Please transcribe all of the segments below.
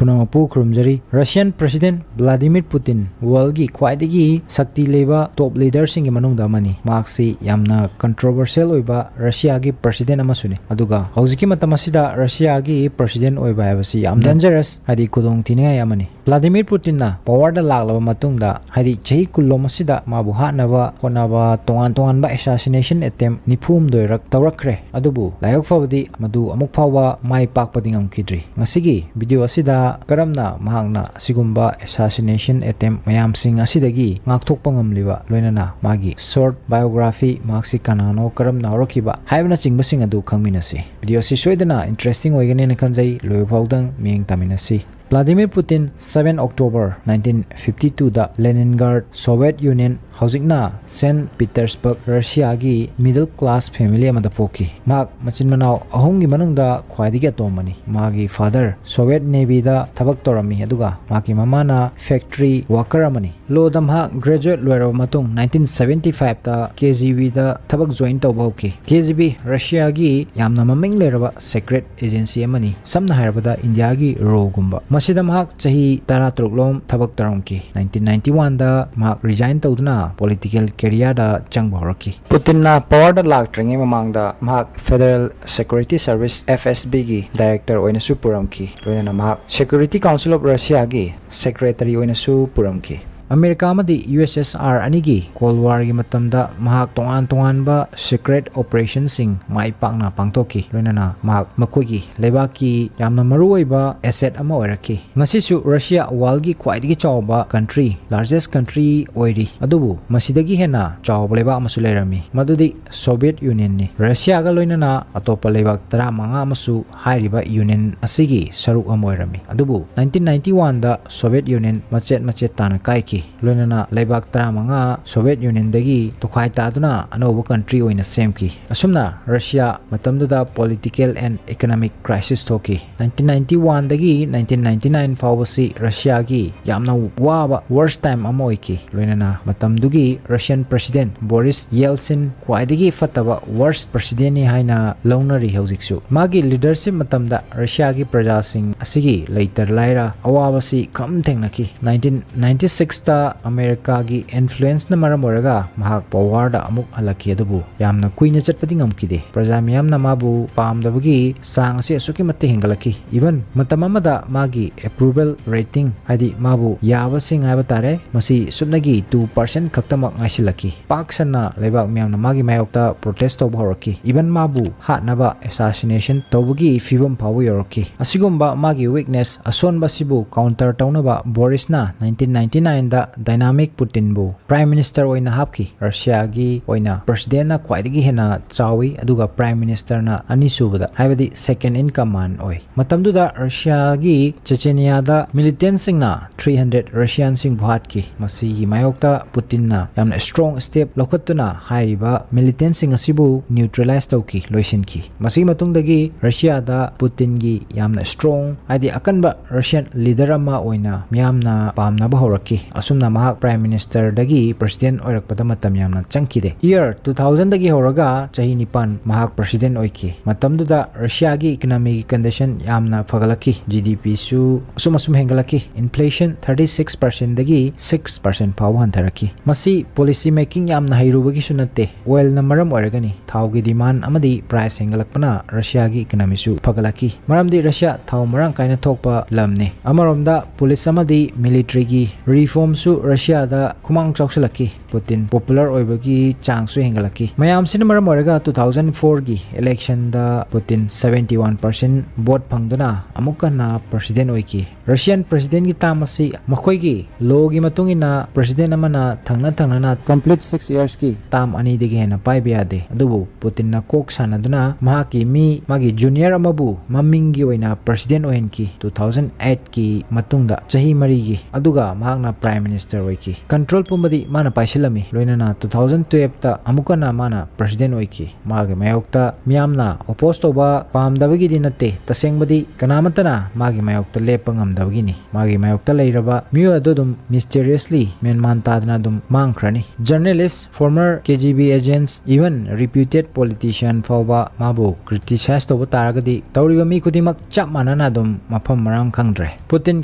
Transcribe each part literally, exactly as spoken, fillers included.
ꯄꯨꯝꯅꯃꯛꯄꯨ ꯈꯨꯔꯨꯝꯖꯔꯤ꯫ Russian President Vladimir Putin worldꯒꯤ ꯈ꯭ꯋꯥꯏꯗꯒꯤ ꯁꯛꯇꯤ ꯂꯩꯕ top leaderꯁꯤꯡꯒꯤ ꯃꯅꯨꯡꯗ ꯑꯃꯅꯤ꯫ ꯃꯍꯥꯛꯁꯤ ꯌꯥꯝꯅ controversial ꯑꯣꯏꯕ Russiaꯒꯤ president ꯑꯃꯁꯨꯅꯤ꯫ ꯑꯗꯨꯒ ꯍꯧꯖꯤꯛꯀꯤ ꯃꯇꯝ ꯑꯁꯤꯗ Russiaꯒꯤ president ꯑꯣꯏꯕ ꯍꯥꯏꯕꯁꯤ ꯌꯥꯝ dangerous, ꯍꯥꯏꯗꯤ ꯈꯨꯗꯣꯡ ꯊꯤꯅꯤꯡꯉꯥꯏ ꯑꯃꯅꯤ꯫ Vladimir Putinꯅ powerꯗ ꯂꯥꯛꯂꯕ ꯃꯇꯨꯡꯗ, ꯍꯥꯏꯗꯤ ꯆꯍꯤ ꯀꯨꯟꯂꯣꯝ ꯑꯁꯤꯗ ꯃꯥꯕꯨ ꯍꯥꯠꯅꯕ ꯍꯣꯠꯅꯕ ꯇꯣꯉꯥꯟ ꯇꯣꯉꯥꯟꯕ assassination attempt ꯅꯤꯐꯨ ꯍꯨꯝꯗꯣꯏꯔꯛ ꯇꯧꯔꯛꯈ꯭ꯔꯦ꯫ ꯑꯗꯨꯕꯨ ꯂꯥꯏꯕꯛ ꯐꯕꯗꯤ ꯃꯗꯨ ꯑꯃꯨꯛ ꯐꯥꯎꯕ ꯃꯥꯏ ꯄꯥꯛꯄꯗꯤ ꯉꯝꯈꯤꯗ꯭ꯔꯤ꯫ ꯉꯁꯤꯒꯤ video ꯑꯁꯤꯗ ꯀꯔꯝꯅ ꯃꯍꯥꯛꯅ ꯑꯁꯤꯒꯨꯝꯕ assassination attempt ꯃꯌꯥꯝꯁꯤꯡ ꯑꯁꯤꯗꯒꯤ ꯉꯥꯛꯊꯣꯛꯄ ꯉꯝꯂꯤꯕ, ꯂꯣꯏꯅꯅ ꯃꯥꯒꯤ short biography, ꯃꯍꯥꯛꯁꯤ ꯀꯅꯥꯅꯣ, ꯀꯔꯝꯅ ꯍꯧꯔꯛꯈꯤꯕ ꯍꯥꯏꯕꯅꯆꯤꯡꯕꯁꯤꯡ ꯑꯗꯨ ꯈꯪꯃꯤꯟꯅꯁꯤ꯫ Video ꯑꯁꯤ ꯁꯣꯏꯗꯅ interesting ꯑꯣꯏꯒꯅꯦꯅ ꯈꯟꯖꯩ꯫ ꯂꯣꯏꯕ ꯐꯥꯎꯗꯪ ꯃꯤꯠꯌꯦꯡ ꯇꯥꯃꯤꯟꯅꯁꯤ꯫ Vladimir Putin, seven October nineteen fifty two ꯗ Leningrad, Soviet Union, ꯍꯧꯖꯤꯛꯅ Saint Petersburg, Russiaꯒꯤ middle class family ꯑꯃꯗ ꯄꯣꯛꯈꯤ꯫ ꯃꯍꯥꯛ ꯃꯆꯤꯟ ꯃꯅꯥꯎ ꯑꯍꯨꯝꯒꯤ ꯃꯅꯨꯡꯗ ꯈ꯭ꯋꯥꯏꯗꯒꯤ ꯑꯇꯣꯝꯕꯅꯤ꯫ ꯃꯥꯒꯤ father Soviet Navyꯗ ꯊꯕꯛ ꯇꯧꯔꯝꯃꯤ, ꯑꯗꯨꯒ ꯃꯍꯥꯛꯀꯤ ꯃꯃꯥꯅ factory worker ꯑꯃꯅꯤ꯫ Lawꯗ ꯃꯍꯥꯛ graduate ꯂꯣꯏꯔꯕ ꯃꯇꯨꯡ, nineteen seventy five ꯗ KGBꯗ ꯊꯕꯛ join ꯇꯧꯕ ꯍꯧꯈꯤ꯫ KGB Russiaꯒꯤ ꯌꯥꯝꯅ ꯃꯃꯤꯡ ꯂꯩꯔꯕ secret agency ꯑꯃꯅꯤ, ꯁꯝꯅ ꯍꯥꯏꯔꯕꯗ ꯏꯟꯗꯤꯌꯥꯒꯤ RAWꯒꯨꯝꯕ꯫ ꯃꯁꯤꯗ ꯃꯍꯥꯛ ꯆꯍꯤ ꯇꯔꯥꯇꯔꯨꯛ ꯂꯣꯝ ꯊꯕꯛ ꯇꯧꯔꯝꯈꯤ꯫ Nineteen ninety one ꯗ ꯃꯍꯥꯛ resign ꯇꯧꯗꯨꯅ political careerꯗ ꯆꯪꯕ ꯍꯧꯔꯛꯈꯤ꯫ Putinꯅ powerꯗ ꯂꯥꯛꯇ꯭ꯔꯤꯉꯩ ꯃꯃꯥꯡꯗ ꯃꯍꯥꯛ Federal Security Service, FSBꯒꯤ director ꯑꯣꯏꯅꯁꯨ ꯄꯨꯔꯝꯈꯤ꯫ ꯂꯣꯏꯅꯅ ꯃꯍꯥꯛ Security Council of Russiaꯒꯤ secretary ꯑꯣꯏꯅꯁꯨ ꯄꯨꯔꯝꯈꯤ꯫ ꯑꯃꯦꯔꯤꯀꯥ ꯑꯃꯗꯤ USSR ꯑꯅꯤꯒꯤ Cold Warꯒꯤ ꯃꯇꯝꯗ ꯃꯍꯥꯛ ꯇꯣꯉꯥꯟ ꯇꯣꯉꯥꯟꯕ secret operationꯁꯤꯡ ꯃꯥꯏ ꯄꯥꯛꯅ ꯄꯥꯡꯊꯣꯛꯈꯤ꯫ ꯂꯣꯏꯅꯅ ꯃꯍꯥꯛ ꯃꯈꯣꯏꯒꯤ ꯂꯩꯕꯥꯛꯀꯤ ꯌꯥꯝꯅ ꯃꯔꯨꯑꯣꯏꯕ asset ꯑꯃ ꯑꯣꯏꯔꯛꯈꯤ꯫ ꯉꯁꯤꯁꯨ Russia worldꯒꯤ ꯈ꯭ꯋꯥꯏꯗꯒꯤ ꯆꯥꯎꯕ country, largest country ꯑꯣꯏꯔꯤ꯫ ꯑꯗꯨꯕꯨ ꯃꯁꯤꯗꯒꯤ ꯍꯦꯟꯅ ꯆꯥꯎꯕ ꯂꯩꯕꯥꯛ ꯑꯃꯁꯨ ꯂꯩꯔꯝꯃꯤ, ꯃꯗꯨꯗꯤ Soviet Unionꯅꯤ꯫ Russiaꯒ ꯂꯣꯏꯅꯅ ꯑꯇꯣꯞꯄ ꯂꯩꯕꯥꯛ ꯇꯔꯥꯃꯉꯥ ꯑꯃꯁꯨ ꯍꯥꯏꯔꯤꯕ union ꯑꯁꯤꯒꯤ ꯁꯔꯨꯛ ꯑꯃ ꯑꯣꯏꯔꯝꯃꯤ꯫ ꯑꯗꯨꯕꯨ nineteen ninety one ꯗ Soviet Union ꯃꯆꯦꯠ ꯃꯆꯦꯠ ꯇꯥꯅ ꯀꯥꯏꯈꯤ꯫ ꯂꯣꯏꯅꯅ ꯂꯩꯕꯥꯛ ꯇꯔꯥꯃꯉꯥ Soviet Unionꯗꯒꯤ ꯇꯣꯈꯥꯏ ꯇꯥꯗꯨꯅ ꯑꯅꯧꯕ country ꯑꯣꯏꯅ ꯁꯦꯝꯈꯤ꯫ ꯑꯁꯨꯝꯅ Russia ꯃꯇꯝꯗꯨꯗ political and economic crisis ꯊꯣꯛꯈꯤ꯫ Nineteen ninety oneꯗꯒꯤ nineteen ninety nine ꯐꯥꯎꯕꯁꯤ Russiaꯒꯤ ꯌꯥꯝꯅ ꯋꯥꯕ worst time ꯑꯃ ꯑꯣꯏꯈꯤ꯫ ꯂꯣꯏꯅꯅ ꯃꯇꯝꯗꯨꯒꯤ Russian President Boris Yeltsin ꯈ꯭ꯋꯥꯏꯗꯒꯤ ꯐꯠꯇꯕ worst presidentꯅꯤ ꯍꯥꯏꯅ ꯂꯧꯅꯔꯤ ꯍꯧꯖꯤꯛꯁꯨ꯫ ꯃꯥꯒꯤ leadership ꯃꯇꯝꯗ Russiaꯒꯤ ꯄ꯭ꯔꯖꯥꯁꯤꯡ ꯑꯁꯤꯒꯤ ꯂꯩꯇ ꯂꯥꯏꯔ ꯑꯋꯥꯕꯁꯤ ꯈꯝ ꯊꯦꯡꯅꯈꯤ꯫ Nineteen ninety sixꯇ Americaꯒꯤ influenceꯅ ꯃꯔꯝ ꯑꯣꯏꯔꯒ ꯃꯍꯥꯛ powerꯗ ꯑꯃꯨꯛ ꯍꯜꯂꯛꯈꯤ, ꯑꯗꯨꯕꯨ ꯌꯥꯝꯅ ꯀꯨꯏꯅ ꯆꯠꯄꯗꯤ ꯉꯝꯈꯤꯗꯦ꯫ ꯄ꯭ꯔꯖꯥ ꯃꯤꯌꯥꯝꯅ ꯃꯥꯕꯨ ꯄꯥꯝꯗꯕꯒꯤ ꯆꯥꯡ ꯑꯁꯤ ꯑꯁꯨꯛꯀꯤ ꯃꯇꯤꯛ ꯍꯦꯟꯒꯠꯂꯛꯈꯤ꯫ Even ꯃꯇꯝ ꯑꯃꯗ ꯃꯥꯒꯤ approval rating, ꯍꯥꯏꯗꯤ ꯃꯥꯕꯨ ꯌꯥꯕꯁꯤꯡ ꯍꯥꯏꯕ ꯇꯥꯔꯦ, ꯃꯁꯤ ꯁꯨꯞꯅꯒꯤ two percent ꯈꯛꯇꯃꯛ ꯉꯥꯏꯁꯤꯜꯂꯛꯈꯤ꯫ ꯄꯥꯛ ꯁꯟꯅ ꯂꯩꯕꯥꯛ ꯃꯤꯌꯥꯝꯅ ꯃꯥꯒꯤ ꯃꯥꯌꯣꯛꯇ protest ꯇꯧꯕ ꯍꯧꯔꯛꯈꯤ꯫ Even ꯃꯥꯕꯨ ꯍꯥꯠꯅꯕ assassination ꯇꯧꯕꯒꯤ ꯐꯤꯕꯝ ꯐꯥꯎꯕ ꯌꯧꯔꯛꯈꯤ꯫ ꯑꯁꯤꯒꯨꯝꯕ ꯃꯥꯒꯤ weakness, ꯑꯁꯣꯟꯕ ꯑꯁꯤꯕꯨ counter ꯇꯧꯅꯕ Borisꯅ nineteen ninety nineꯗ dynamic Putinꯕꯨ Prime Minister ꯑꯣꯏꯅ ꯍꯥꯞꯈꯤ꯫ Russiaꯒꯤ ꯑꯣꯏꯅ Presidentꯅ ꯈ꯭ꯋꯥꯏꯗꯒꯤ ꯍꯦꯟꯅ ꯆꯥꯎꯏ, ꯑꯗꯨꯒ Prime Ministerꯅ ꯑꯅꯤꯁꯨꯕꯗ, ꯍꯥꯏꯕꯗꯤ second in command ꯑꯣꯏ꯫ ꯃꯇꯝꯗꯨꯗ Russiaꯒꯤ Checheniaꯗ militantꯁꯤꯡꯅ three hundred Russianꯁꯤꯡꯕꯨ ꯍꯥꯠꯈꯤ꯫ ꯃꯁꯤꯒꯤ ꯃꯥꯌꯣꯛꯇ Putinꯅ ꯌꯥꯝꯅ strong step ꯂꯧꯈꯠꯇꯨꯅ ꯍꯥꯏꯔꯤꯕ militantꯁꯤꯡ ꯑꯁꯤꯕꯨ neutralize ꯇꯧꯈꯤ, ꯂꯣꯏꯁꯤꯟꯈꯤ꯫ ꯃꯁꯤꯒꯤ ꯃꯇꯨꯡꯗꯒꯤ Russiaꯗ Putinꯒꯤ ꯌꯥꯝꯅ strong, ꯍꯥꯏꯗꯤ ꯑꯀꯟꯕ Russian leader ꯑꯃ ꯑꯣꯏꯅ ꯃꯤꯌꯥꯝꯅ ꯄꯥꯝꯅꯕ ꯍꯧꯔꯛꯈꯤ꯫ ꯑꯁꯨꯝꯅ ꯃꯍꯥꯛ Prime Ministerꯗꯒꯤ President ꯑꯣꯏꯔꯛꯄꯗ ꯃꯇꯝ ꯌꯥꯝꯅ ꯆꯪꯈꯤꯗꯦ꯫ Year two thousandꯗꯒꯤ ꯍꯧꯔꯒ ꯆꯍꯤ ꯅꯤꯄꯥꯟ ꯃꯍꯥꯛ President ꯑꯣꯏꯈꯤ꯫ ꯃꯇꯝꯗꯨꯗ Russiaꯒꯤ economyꯒꯤ condition ꯌꯥꯝꯅ ꯐꯒꯠꯂꯛꯈꯤ꯫ GDPꯁꯨ ꯑꯁꯨꯝ ꯑꯁꯨꯝ ꯍꯦꯟꯒꯠꯂꯛꯈꯤ꯫ Inflation thirty six percentꯗꯒꯤ six percent ꯐꯥꯎꯕ ꯍꯟꯊꯔꯛꯈꯤ꯫ ꯃꯁꯤ policy making ꯌꯥꯝꯅ ꯍꯩꯔꯨꯕꯒꯤꯁꯨ ꯅꯠꯇꯦ, oilꯅ ꯃꯔꯝ ꯑꯣꯏꯔꯒꯅꯤ꯫ ꯊꯥꯎꯒꯤ demand ꯑꯃꯗꯤ price ꯍꯦꯟꯒꯠꯂꯛꯄꯅ Russiaꯒꯤ economyꯁꯨ ꯐꯒꯠꯂꯛꯈꯤ, ꯃꯔꯝꯗꯤ Russia ꯊꯥꯎ ꯃꯔꯥꯡ ꯀꯥꯏꯅ ꯊꯣꯛꯄ ꯂꯝꯅꯤ꯫ ꯑꯃꯔꯣꯝꯗ police ꯑꯃꯗꯤ militaryꯒꯤ reformꯁꯨ Russiaꯗ ꯈꯨꯃꯥꯡ ꯆꯥꯎꯁꯤꯜꯂꯛꯈꯤ꯫ Putin popular ꯑꯣꯏꯕꯒꯤ ꯆꯥꯡꯁꯨ ꯍꯦꯟꯒꯠꯂꯛꯈꯤ꯫ ꯃꯌꯥꯝꯁꯤꯅ ꯃꯔꯝ ꯑꯣꯏꯔꯒ two thousand fourꯒꯤ electionꯗ Putin seventy one percent vote ꯐꯪꯗꯨꯅ ꯑꯃꯨꯛ ꯍꯟꯅ President ꯑꯣꯏꯈꯤ꯫ Russian Presidentꯀꯤ term ꯑꯁꯤ ꯃꯈꯣꯏꯒꯤ lawꯒꯤ ꯃꯇꯨꯡ ꯏꯟꯅ President ꯑꯃꯅ ꯊꯪꯅ ꯊꯪꯅꯅ complete six yearsꯀꯤ term ꯑꯅꯤꯗꯒꯤ ꯍꯦꯟꯅ ꯄꯥꯏꯕ ꯌꯥꯗꯦ꯫ ꯑꯗꯨꯕꯨ Putinꯅ ꯀꯣꯛ ꯁꯥꯟꯅꯗꯨꯅ ꯃꯍꯥꯛꯀꯤ ꯃꯤ, ꯃꯥꯒꯤ junior ꯑꯃꯕꯨ ꯃꯃꯤꯡꯒꯤ ꯑꯣꯏꯅ President ꯑꯣꯏꯍꯟꯈꯤ two thousand eightꯀꯤ ꯃꯇꯨꯡꯗ ꯆꯍꯤ ꯃꯔꯤꯒꯤ꯫ ꯑꯗꯨꯒ ꯃꯍꯥꯛꯅ Prime ꯃꯤꯅꯤꯁꯇꯔ ꯑꯣꯏꯈꯤ꯫ ꯀꯟꯇ꯭ꯔꯣꯜ ꯄꯨꯝꯕꯗꯤ ꯃꯥꯅ ꯄꯥꯏꯁꯤꯜꯂꯝꯃꯤ꯫ ꯂꯣꯏꯅꯅ two thousand twelve ꯇ ꯑꯃꯨꯛ ꯍꯟꯅ ꯃꯥꯅ ꯄ꯭ꯔꯁꯤꯗꯦꯟ ꯑꯣꯏꯈꯤ꯫ ꯃꯥꯒꯤ ꯃꯥꯌꯣꯛꯇ ꯃꯤꯌꯥꯝꯅ ꯑꯣꯄꯣꯁ ꯇꯧꯕ ꯄꯥꯝꯗꯕꯒꯤꯗꯤ ꯅꯠꯇꯦ, ꯇꯁꯦꯡꯕꯗꯤ ꯀꯅꯥꯃꯠꯇꯅ ꯃꯥꯒꯤ ꯃꯥꯌꯣꯛꯇ ꯂꯦꯞꯄ ꯉꯝꯗꯕꯒꯤꯅꯤ꯫ ꯃꯥꯒꯤ ꯃꯥꯌꯣꯛꯇ ꯂꯩꯔꯕ ꯃꯤꯑꯣꯏ ꯑꯗꯨ ꯑꯗꯨꯝ ꯃꯤꯁꯇꯦꯔꯤꯌꯁꯂꯤ ꯃꯦꯟꯃꯥꯟ ꯇꯥꯗꯅ ꯑꯗꯨꯝ ꯃꯥꯡꯈ꯭ꯔꯅꯤ꯫ ꯖꯔꯅꯦꯂꯤꯁ, ꯐꯣꯔꯃꯔ ꯀꯦ G B agents, even ꯔꯤꯄ꯭ꯌꯨꯇꯦꯠ politician ꯐꯥꯎꯕ ꯃꯥꯕꯨ ꯀ꯭ꯔꯤꯇꯤꯁꯥꯏꯖ ꯇꯧꯕ ꯇꯥꯔꯒꯗꯤ ꯇꯧꯔꯤꯕ ꯃꯤ ꯈꯨꯗꯤꯡꯃꯛ ꯆꯞ ꯃꯥꯟꯅꯅ ꯑꯗꯨꯝ ꯃꯐꯝ ꯃꯔꯥꯡ ꯈꯪꯗ꯭ꯔꯦ꯫ ꯄꯨꯇꯤꯟ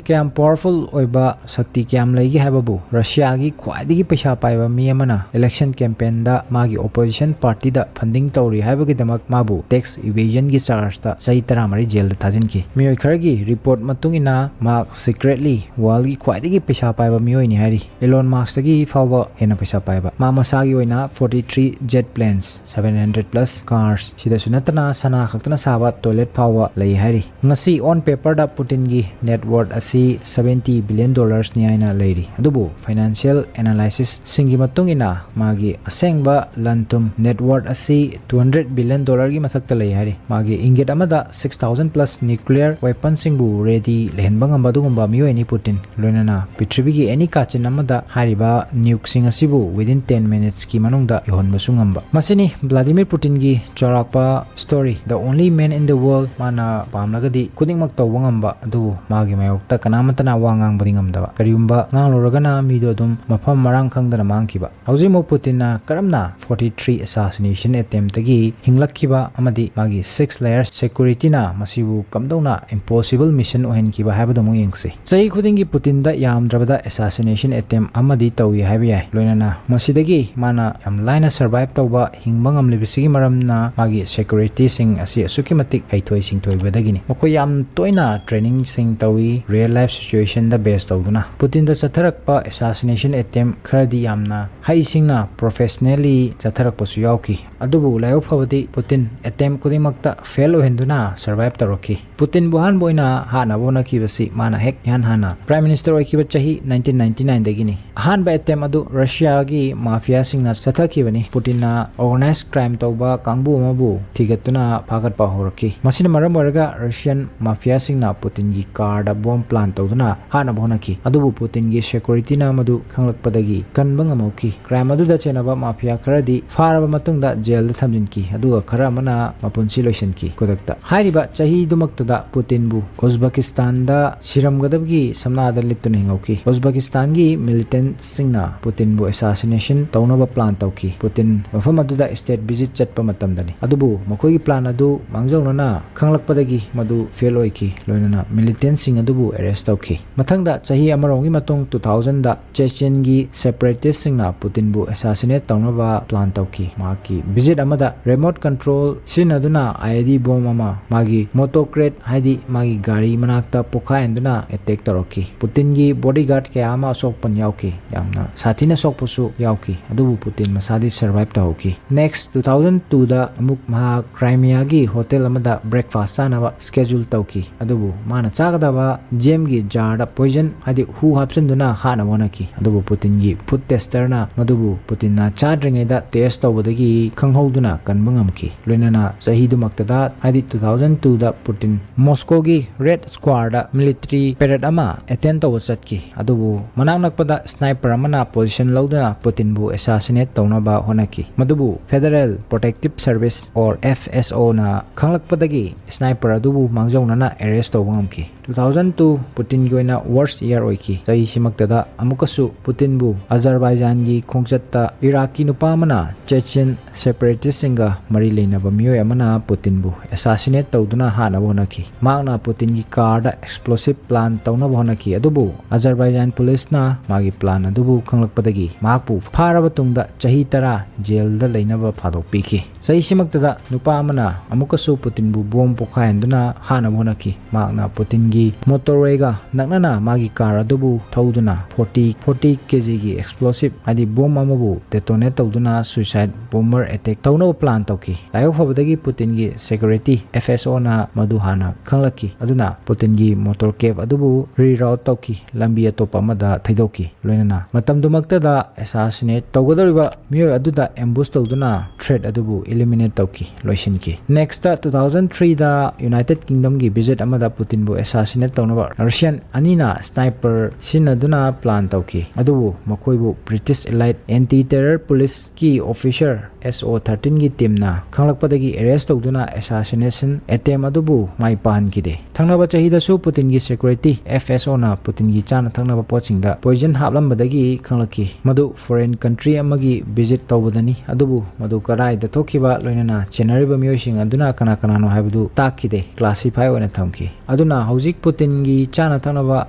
ꯀꯌꯥꯝ ꯄꯥꯋꯔꯐꯨꯜ ꯑꯣꯏꯕ, ꯁꯛꯇꯤ ꯀꯌꯥꯝ ꯂꯩꯒꯦ ꯍꯥꯏꯕꯕꯨ ꯔꯁꯤꯌꯥꯒꯤ ꯈ꯭ꯋꯥꯏꯗꯒꯤ ꯄꯩꯁꯥ ꯄꯥꯏꯕ ꯃꯤ ꯑꯃꯅ ꯏꯂꯦꯛꯁꯟ ꯀꯦꯝꯄꯦꯟꯗ ꯃꯥꯒꯤ ꯑꯣꯄꯣꯖꯤꯁꯟ ꯄꯥꯔꯇꯤꯗ ꯐꯟꯗꯤꯡ ꯇꯧꯔꯤ ꯍꯥꯏꯕꯒꯤꯗꯃꯛ ꯃꯥꯕꯨ ꯇꯦꯛꯁ ꯏꯚꯦꯖꯟꯒꯤ ꯆꯥꯔꯖꯇ ꯆꯍꯤ ꯇꯔꯥꯃꯔꯤ ꯖꯦꯜꯗ ꯊꯥꯖꯤꯟꯈꯤ꯫ ꯃꯤꯑꯣꯏ ꯈꯔꯒꯤ ꯔꯤꯄꯣꯔꯠ ꯃꯇꯨꯡ ꯏꯟꯅ ꯃꯍꯥꯛ ꯁꯤꯀ꯭ꯔꯦꯠꯂꯤ ꯋꯥꯔꯜꯒꯤ ꯈ꯭ꯋꯥꯏꯗꯒꯤ ꯄꯩꯁꯥ ꯄꯥꯏꯕ ꯃꯤꯑꯣꯏꯅꯤ ꯍꯥꯏꯔꯤ꯫ ꯏꯂꯣꯟ ꯃꯥꯁꯛꯇꯒꯤ ꯐꯥꯎꯕ ꯍꯦꯟꯅ ꯄꯩꯁꯥ ꯄꯥꯏꯕ꯫ ꯃꯥ ꯃꯁꯥꯒꯤ ꯑꯣꯏꯅ forty three jet planes, seven hundred plus cars, ꯁꯤꯗꯁꯨ ꯅꯠꯇꯅ ꯁꯅꯥ ꯈꯛꯇꯅ ꯁꯥꯕ ꯇꯣꯏꯂꯦꯠ ꯐꯥꯎꯕ ꯂꯩ ꯍꯥꯏꯔꯤ꯫ ꯉꯁꯤ ꯑꯣꯟ ꯄꯦꯄꯔꯗ ꯄꯨꯇꯤꯟꯒꯤ ꯅꯦꯠ ꯋꯔꯠ ꯑꯁꯤ seventy billion dollarsꯅꯤ ꯍꯥꯏꯅ ꯂꯩꯔꯤ꯫ ꯑꯗꯨꯕꯨ ꯐꯥꯏꯅꯥꯟꯁꯤꯌꯦꯜ ꯑꯦꯅꯥꯂꯥꯏꯁꯤꯁꯁꯤꯡꯒꯤ ꯃꯇꯨꯡ ꯏꯟꯅ ꯃꯥꯒꯤ ꯑꯁꯦꯡꯕ ꯂꯟ ꯊꯨꯝ ꯅꯦꯠ ꯋꯔꯠ ꯑꯁꯤ two hundred billion dollarꯒꯤ ꯃꯊꯛꯇ ꯂꯩ ꯍꯥꯏꯔꯤ꯫ ꯃꯥꯒꯤ ꯏꯪꯒꯤꯠ ꯑꯃꯗ six thousand plus nuclear weaponꯁꯤꯡꯕꯨ ꯔꯦꯗꯤ ꯂꯩꯍꯟꯕ ꯉꯝꯕ ꯑꯗꯨꯒꯨꯝꯕ ꯃꯤꯑꯣꯏꯅꯤ ꯄꯨꯇꯤꯟ꯫ ꯂꯣꯏꯅꯅ ꯄ꯭ꯔꯤꯊꯤꯕꯤꯒꯤ ꯑꯦꯅꯤ ꯀꯥꯆꯤꯟ ꯑꯃꯗ ꯍꯥꯏꯔꯤꯕ ꯅ꯭ꯌꯨꯛꯁꯤꯡ ꯑꯁꯤꯕꯨ within ten minutesꯀꯤ ꯃꯅꯨꯡꯗ ꯌꯧꯍꯟꯕꯁꯨ ꯉꯝꯕ꯫ ꯃꯁꯤꯅꯤ ꯚ꯭ꯂꯥꯗꯤꯃꯤꯔ ꯄꯨꯇꯤꯟꯒꯤ ꯆꯥꯎꯔꯥꯛꯄ story, the only man in the world꯫ ꯃꯥꯅ ꯄꯥꯝꯂꯒꯗꯤ ꯈꯨꯗꯤꯡꯃꯛ ꯇꯧꯕ ꯉꯝꯕ, ꯑꯗꯨꯕꯨ ꯃꯥꯒꯤ ꯃꯥꯌꯣꯛꯇ ꯀꯅꯥꯃꯠꯇꯅ ꯋꯥ ꯉꯥꯡꯕꯗꯤ ꯉꯝꯗꯕ꯫ ꯀꯔꯤꯒꯨꯝꯕ ꯉꯥꯡꯂꯨꯔꯒꯅ ꯃꯤꯗꯣ ꯑꯗꯨꯝ ꯃꯐꯝ ꯃꯔꯥꯡ ꯈꯪꯗꯅ ꯃꯥꯡꯈꯤꯕ꯫ ꯍꯧꯖꯤꯛꯃꯛ ꯄꯨꯇꯤꯟꯅ ꯀꯔꯝꯅ forty three assassination attemptꯇꯒꯤ ꯍꯤꯡꯂꯛꯈꯤꯕ ꯑꯃꯗꯤ ꯃꯥꯒꯤ six layer securityꯅ ꯃꯁꯤꯕꯨ ꯀꯝꯗꯧꯅ impossible mission ꯑꯣꯏꯍꯟꯈꯤꯕ ꯍꯥꯏꯕꯗꯨ ꯑꯃꯨꯛ ꯌꯦꯡꯁꯤ꯫ ꯆꯍꯤ ꯈꯨꯗꯤꯡꯒꯤ ꯄꯨꯇꯤꯟꯗ ꯌꯥꯝꯗ꯭ꯔꯕꯗ assassination attempt ꯑꯃꯗꯤ ꯇꯧꯏ ꯍꯥꯏꯕ ꯌꯥꯏ꯫ ꯂꯣꯏꯅꯅ ꯃꯁꯤꯗꯒꯤ ꯃꯥꯅ ꯌꯥꯝ ꯂꯥꯏꯅ survive ꯇꯧꯕ, ꯍꯤꯡꯕ ꯉꯝꯂꯤꯕꯁꯤꯒꯤ ꯃꯔꯝꯅ ꯃꯥꯒꯤ securityꯁꯤꯡ ꯑꯁꯤ ꯑꯁꯨꯛꯀꯤ ꯃꯇꯤꯛ ꯍꯩꯊꯣꯏ ꯁꯤꯡꯊꯣꯏꯕꯗꯒꯤꯅꯤ꯫ ꯃꯈꯣꯏ ꯌꯥꯝ ꯇꯣꯏꯅ trainingꯁꯤꯡ ꯇꯧꯏ, real life situationꯗ base ꯇꯧꯗꯨꯅ꯫ ꯄꯨꯇꯤꯟꯗ ꯆꯠꯊꯔꯛꯄ assassination attempt ꯈꯔꯗꯤ ꯌꯥꯝꯅ ꯍꯩꯁꯤꯡꯅ professionally ꯆꯠꯊꯔꯛꯄꯁꯨ ꯌꯥꯎꯈꯤ꯫ ꯑꯗꯨꯕꯨ ꯂꯥꯏꯕꯛ ꯐꯕꯗꯤ ꯄꯨꯇꯤꯟ attempt ꯈꯨꯗꯤꯡꯃꯛꯇ fail ꯑꯣꯏꯍꯟꯗꯨꯅ survive ꯇꯧꯔꯛꯈꯤ꯫ ꯄꯨꯇꯤꯟꯕꯨ ꯑꯍꯥꯟꯕ ꯑꯣꯏꯅ ꯍꯥꯠꯅꯕ ꯍꯣꯠꯅꯈꯤꯕꯁꯤ ꯃꯥꯅ ꯍꯦꯛ ꯏꯍꯥꯟ ꯍꯥꯟꯅ Prime Minister ꯑꯣꯏꯈꯤꯕ ꯆꯍꯤ nineteen ninety nineꯗꯒꯤꯅꯤ꯫ ꯑꯍꯥꯟꯕ attempt ꯑꯗꯨ ꯔꯁꯤꯌꯥꯒꯤ mafiaꯁꯤꯡꯅ ꯆꯠꯊꯈꯤꯕꯅꯤ꯫ ꯄꯨꯇꯤꯟꯅ organized crime ꯇꯧꯕ ꯀꯥꯡꯕꯨ ꯑꯃꯕꯨ ꯊꯤꯒꯠꯇꯨꯅ ꯐꯥꯒꯠꯄ ꯍꯧꯔꯛꯈꯤ꯫ ꯃꯁꯤꯅ ꯃꯔꯝ ꯑꯣꯏꯔꯒ Russian mafiaꯁꯤꯡꯅ ꯄꯨꯇꯤꯟꯒꯤ carꯗ bomb plant ꯇꯧꯗꯨꯅ ꯍꯥꯠꯅꯕ ꯍꯣꯠꯅꯈꯤ꯫ ꯑꯗꯨꯕꯨ ꯄꯨꯇꯤꯟꯒꯤ Securityꯅ ꯃꯗꯨ ꯈꯪꯂꯛꯄꯗꯒꯤ ꯀꯟꯕ ꯉꯝꯍꯧꯈꯤ꯫ Crime ꯑꯗꯨꯗ ꯆꯦꯟꯅꯕ mafia ꯈꯔꯗꯤ ꯐꯥꯔꯕ ꯃꯇꯨꯡꯗ jailꯗ ꯊꯝꯖꯤꯟꯈꯤ, ꯑꯗꯨꯒ ꯈꯔ ꯑꯃꯅ ꯃꯄꯨꯟꯁꯤ ꯂꯣꯏꯁꯤꯟꯈꯤ꯫ ꯈꯨꯗꯛꯇ ꯍꯥꯏꯔꯤꯕ ꯆꯍꯤꯗꯨꯃꯛꯇꯗ ꯄꯨꯇꯤꯟꯕꯨ ꯎꯖꯕꯦꯀꯤꯁꯇꯥꯟꯗ ꯁꯤꯔꯝꯒꯗꯕꯒꯤ ꯁꯝꯅꯥꯗ ꯂꯤꯠꯇꯨꯅ ꯍꯤꯡꯍꯧꯈꯤ꯫ ꯎꯖꯕꯦꯀꯤꯁꯇꯥꯟꯒꯤ militantꯁꯤꯡꯅ ꯄꯨꯇꯤꯟꯕꯨ assassination ꯇꯧꯅꯕ plan ꯇꯧꯈꯤ꯫ ꯄꯨꯇꯤꯟ ꯃꯐꯝ ꯑꯗꯨꯗ state visit ꯆꯠꯄ ꯃꯇꯝꯗꯅꯤ꯫ ꯑꯗꯨꯕꯨ ꯃꯈꯣꯏꯒꯤ plan ꯑꯗꯨ ꯃꯥꯡꯖꯧꯅꯅ ꯈꯪꯂꯛꯄꯗꯒꯤ ꯃꯗꯨ fail ꯑꯣꯏꯈꯤ, ꯂꯣꯏꯅꯅ militantꯁꯤꯡ ꯑꯗꯨꯕꯨ arrest ꯇꯧꯈꯤ꯫ ꯃꯊꯪꯗ ꯆꯍꯤ ꯑꯃꯔꯣꯝꯒꯤ ꯃꯇꯨꯡ two thousandꯗ Chechenꯒꯤ separatistꯁꯤꯡꯅ ꯄꯨꯇꯤꯟꯕꯨ assassinate ꯇꯧꯅꯕ plan ꯇꯧꯈꯤ꯫ ꯃꯍꯥꯛꯀꯤ visit ꯑꯃꯗ remote control ꯁꯤꯖꯤꯟꯅꯗꯨꯅ IED bomb ꯑꯃ ꯃꯥꯒꯤ motorcade, ꯍꯥꯏꯗꯤ ꯃꯥꯒꯤ ꯒꯥꯔꯤ ꯃꯅꯥꯛꯇ ꯄꯣꯈꯥꯏꯍꯟꯗꯨꯅ attack ꯇꯧꯔꯛꯈꯤ꯫ ꯄꯨꯇꯤꯟꯒꯤ bodyguard ꯀꯌꯥ ꯑꯃ ꯑꯁꯣꯛꯄꯟ ꯌꯥꯎꯈꯤ꯫ ꯌꯥꯝꯅ ꯁꯥꯊꯤꯅ ꯁꯣꯛꯄꯁꯨ ꯌꯥꯎꯈꯤ, ꯑꯗꯨꯕꯨ ꯄꯨꯇꯤꯟ ꯃꯁꯥꯗꯤ survive ꯇꯧꯍꯧꯈꯤ꯫ Next, two thousand twoꯗ ꯑꯃꯨꯛ ꯃꯍꯥꯛ Crimeaꯒꯤ hotel ꯑꯃꯗ breakfast ꯆꯥꯅꯕ schedule ꯇꯧꯈꯤ꯫ ꯑꯗꯨꯕꯨ ꯃꯥꯅ ꯆꯥꯒꯗꯕ jamꯒꯤ jarꯗ poison, ꯍꯥꯏꯗꯤ ꯍꯨ ꯍꯥꯞꯆꯤꯟꯗꯨꯅ ꯍꯥꯠꯅꯕ ꯍꯣꯠꯅꯈꯤ꯫ ꯑꯗꯨꯕꯨ ꯄꯨꯇꯤꯟꯒꯤ food testerꯅ ꯃꯗꯨꯕꯨ ꯄꯨꯇꯤꯟꯅ ꯆꯥꯗ꯭ꯔꯤꯉꯩꯗ test ꯇꯧꯕꯗꯒꯤ ꯈꯪꯍꯧꯗꯨꯅ ꯀꯟꯕ ꯉꯝꯈꯤ꯫ ꯂꯣꯏꯅꯅ ꯆꯍꯤꯗꯨꯃꯛꯇꯗ, ꯍꯥꯏꯗꯤ two thousand twoꯗ ꯄꯨꯇꯤꯟ Moscowꯒꯤ Red Squareꯗ military parade ꯑꯃ attend ꯇꯧꯕ ꯆꯠꯈꯤ꯫ ꯑꯗꯨꯕꯨ ꯃꯅꯥꯛ ꯅꯛꯄꯗ sniper ꯑꯃꯅ position ꯂꯧꯗꯨꯅ ꯄꯨꯇꯤꯟꯕꯨ assassinate ꯇꯧꯅꯕ ꯍꯣꯠꯅꯈꯤ꯫ ꯃꯗꯨꯕꯨ Federal Protective Service or FSOꯅ ꯈꯪꯂꯛꯄꯗꯒꯤ sniper ꯑꯗꯨꯕꯨ ꯃꯥꯡꯖꯧꯅꯅ arrest ꯇꯧꯕ ꯉꯝꯈꯤ꯫ Two thousand two ꯄꯨꯇꯤꯟꯒꯤ ꯑꯣꯏꯅ worst year ꯑꯣꯏꯈꯤ꯫ ꯆꯍꯤꯁꯤꯃꯛꯇꯗ ꯑꯃꯨꯛꯀꯁꯨ ꯄꯨꯇꯤꯟꯕꯨ ꯑꯖꯔꯕꯥꯏꯖꯥꯟꯒꯤ ꯈꯣꯡꯆꯠꯇ ꯏꯔꯥꯛꯀꯤ ꯅꯨꯄꯥ ꯑꯃꯅ Chechen separatistꯁꯤꯡꯒ ꯃꯔꯤ ꯂꯩꯅꯕ ꯃꯤꯑꯣꯏ ꯑꯃꯅ ꯄꯨꯇꯤꯟꯕꯨ assassinate ꯇꯧꯗꯨꯅ ꯍꯥꯠꯅꯕ ꯍꯣꯠꯅꯈꯤ꯫ ꯃꯍꯥꯛꯅ ꯄꯨꯇꯤꯟꯒꯤ carꯗ explosive plant ꯇꯧꯅꯕ ꯍꯣꯠꯅꯈꯤ, ꯑꯗꯨꯕꯨ ꯑꯖꯔꯕꯥꯏꯖꯥꯟ policeꯅ ꯃꯥꯒꯤ plan ꯑꯗꯨꯕꯨ ꯈꯪꯂꯛꯄꯗꯒꯤ ꯃꯍꯥꯛꯄꯨ ꯐꯥꯔꯕ ꯇꯨꯡꯗ ꯆꯍꯤ ꯇꯔꯥ jailꯗ ꯂꯩꯅꯕ ꯊꯥꯗꯣꯛꯄꯤꯈꯤ꯫ ꯆꯍꯤꯁꯤꯃꯛꯇꯗ ꯅꯨꯄꯥ ꯑꯃꯅ ꯑꯃꯨꯛꯀꯁꯨ ꯄꯨꯇꯤꯟꯕꯨ bomb ꯄꯣꯈꯥꯏꯍꯟꯗꯨꯅ ꯍꯥꯠꯅꯕ ꯍꯣꯠꯅꯈꯤ꯫ ꯃꯍꯥꯛꯅ ꯄꯨꯇꯤꯟꯒꯤ motorwayꯒ ꯅꯛꯅꯅ ꯃꯥꯒꯤ car ꯑꯗꯨꯕꯨ ꯊꯧꯗꯨꯅ forty, forty kgꯒꯤ explosive, ꯍꯥꯏꯗꯤ bomb ꯑꯃꯕꯨ detonate ꯇꯧꯗꯨꯅ suicide bomber attack ꯇꯧꯅꯕ plan ꯇꯧꯈꯤ꯫ ꯂꯥꯏꯕꯛ ꯐꯕꯗꯒꯤ ꯄꯨꯇꯤꯟꯒꯤ security, FSOꯅ ꯃꯗꯨ ꯍꯥꯟꯅ ꯈꯪꯂꯛꯈꯤ꯫ ꯑꯗꯨꯅ ꯄꯨꯇꯤꯟꯒꯤ motorcab ꯑꯗꯨꯕꯨ reroute ꯇꯧꯈꯤ, ꯂꯝꯕꯤ ꯑꯇꯣꯞꯄ ꯑꯃꯗ ꯊꯩꯗꯣꯛꯈꯤ꯫ ꯂꯣꯏꯅꯅ ꯃꯇꯝꯗꯨꯃꯛꯇꯗ assassinate ꯇꯧꯒꯗꯧꯔꯤꯕ ꯃꯤꯑꯣꯏ ꯑꯗꯨꯗ ambush ꯇꯧꯗꯨꯅ threat ꯑꯗꯨꯕꯨ eliminate ꯇꯧꯈꯤ, ꯂꯣꯏꯁꯤꯟꯈꯤ꯫ Next, two thousand threeꯗ United Kingdomꯒꯤ visit ꯑꯃꯗ ꯄꯨꯇꯤꯟꯕꯨ assassinate ꯇꯧꯅꯕ Russian ꯑꯅꯤꯅ sniper ꯁꯤꯖꯤꯟꯅꯗꯨꯅ plan ꯇꯧꯈꯤ꯫ ꯑꯗꯨꯕꯨ ꯃꯈꯣꯏꯕꯨ British Elite Anti-Terror Police ꯀꯤ officer S O thirteen ꯒꯤ team ꯅ ꯈꯪꯂꯛꯄꯗꯒꯤ arrest ꯇꯧꯗꯨꯅ assassination attempt ꯑꯗꯨꯕꯨ ꯃꯥꯏ ꯄꯥꯛꯍꯟꯈꯤꯗꯦ꯫ ꯊꯪꯅꯕ ꯆꯍꯤꯗꯁꯨ ꯄꯨꯇꯤꯟꯒꯤ security F S O ꯅ ꯄꯨꯇꯤꯟꯒꯤ ꯆꯥꯅ ꯊꯛꯅꯕ ꯄꯣꯠꯁꯤꯡꯗ poison ꯍꯥꯞꯂꯝꯕꯗꯒꯤ ꯈꯪꯂꯛꯈꯤ꯫ ꯃꯗꯨ foreign country ꯑꯃꯒꯤ visit ꯇꯧꯕꯗꯅꯤ꯫ ꯑꯗꯨꯕꯨ ꯃꯗꯨ ꯀꯗꯥꯏꯗ ꯊꯣꯛꯈꯤꯕ, ꯂꯣꯏꯅꯅ ꯆꯦꯟꯅꯔꯤꯕ ꯃꯤꯑꯣꯏꯁꯤꯡ ꯑꯗꯨꯅ ꯀꯅꯥ ꯀꯅꯥꯅꯣ ꯍꯥꯏꯕꯗꯨ ꯇꯥꯛꯈꯤꯗꯦ, classify ꯑꯣꯏꯅ ꯊꯝꯈꯤ꯫ ꯑꯗꯨꯅ ꯍꯧꯖꯤꯛ ꯄꯨꯇꯤꯟꯒꯤ ꯆꯥꯅ ꯊꯛꯅꯕ